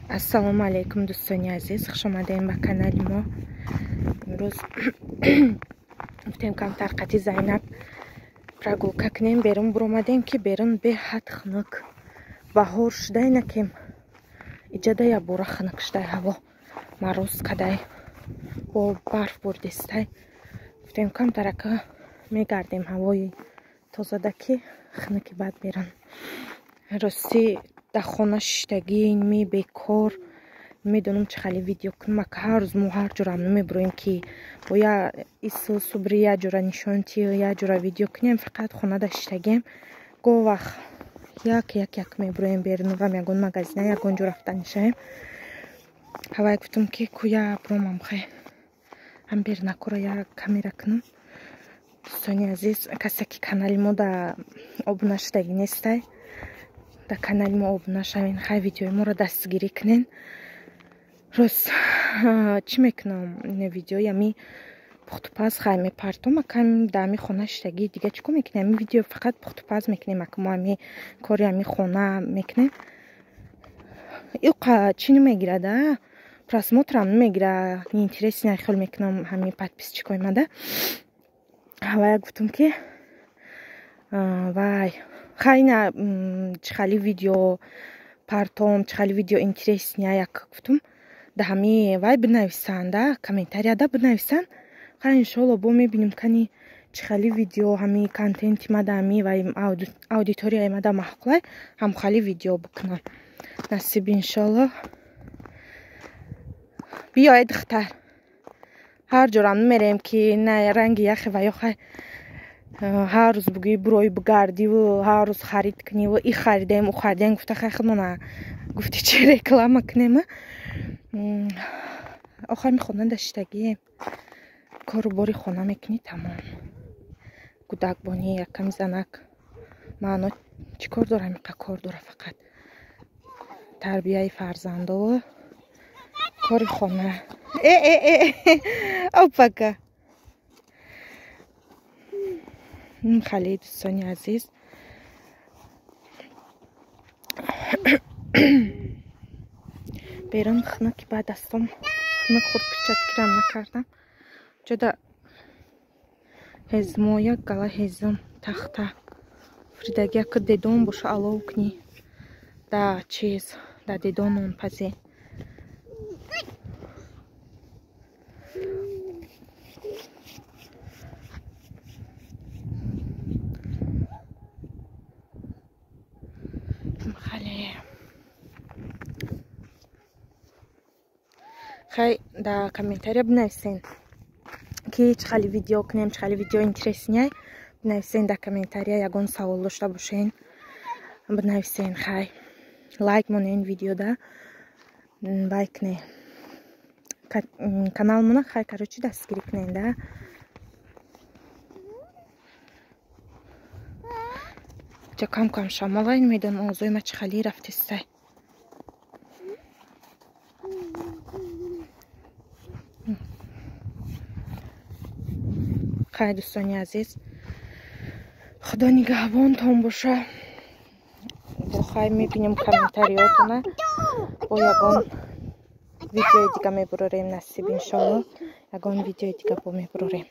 Ассалому алайкум, дӯстони азиз, хуш омадем ба канали мо. Имрӯз гуфтем камтар қати Зайнаб прогулка кунем. Берун буромадем, ки берун беҳад хунук. Баҳор шудай накем. Иҷада ябора хунук шудай ҳаво. Мороз кадай. Бо барф бурдистай. Гуфтем камтарака мегардем ҳавои тозада, ки хунуки бад берун. Рости дар хона шиштагӣ ми бекор, медонам чӣ хали видео кунам. Ака ҳар рӯз мо ҳар ҷурам намебуроем, ки бо я ису субри я ҷура нишонти, я ҷура видео кунем. Фақат хонада шиштагем. Гоҳ вақт як як як мебуроем берун, рам ягон магазина, ягон ҷо рафта нишаем. Ҳавай гуфтам, ки куя буромам, хай ҳам бернакора я камера кунам. Дӯстони азиз, касе ки канали мо да обуна шудагӣ нестай, дар канали мо обуна шавен, хай видеои моро дастгирӣ кунен. Рост чӣ мекунам, видеои ами пухтупаз хай мепартом. Акам дар ами хона шиштагӣ дига чӣ кор мекунем? Ами видео фақат пухтупаз мекунем. Ака мо ами кори ами хона мекунем. Иқа чӣ намегирад, а просмотрам намегира, неинтересный хел мекунам ҳами подписчикои мада. Ҳавая гуфтам, ки вай хайна чӣ хали видео партом, чӣ хали видео интересный як гуфтум, да ҳами вай бинависанд, да комментарияда бинависанд. Хай иншоалло бо мебинем, кани чӣ хали видео ҳами контенти мада, ҳами вай аудиторияи мада маъқулай, ҳам хали видео бикунам. Насиб иншоалло. Биё, эй духтар, ҳар ҷорам намерем, ки на ранги яхе ва ё хай ҳар рӯз бугӯӣ бурои бигардиву ҳар рӯз харид куниву и харидем, у харидем гуфта, хай худмона гуфти чи реклама кунема. Охир ми хона даштагием, кору бори хона мекунӣ, тамом. Гудакбонӣ яками занак маъно чӣ кор дорам? Иқа кор дора, фақат тарбияи фарзандову кори хона. Э э э, опака. Хали дӯстони азиз, берун хунуки ба дастом хунук хурд, перчаткирам накардам. Ҷода ҳезмо, як гала ҳезум тахта фридаги, яка дедон боша, алов кунӣ, да чиз да дедон нон пазӣ. Хай да комментария бинависен, ки чӣ хали видео кунем, чӣ хали видео интересный бинависен дар комментария. Ягон савол дошта бошен, бинависен. Хай лайк монен видеода, лайк кунен каналмона, хай короче дастгирӣ кунен да. Ҷа кам кам шамолай, намедонам овозои ма чӣ хали рафтистай. Хай дӯстони азиз, худо нигаҳбонтон боша. Бо хай мебинем комментариётона, бо ягон видеои дига мебурорем. Насиб иншоалло, ягон видеои дига бо мебурорем.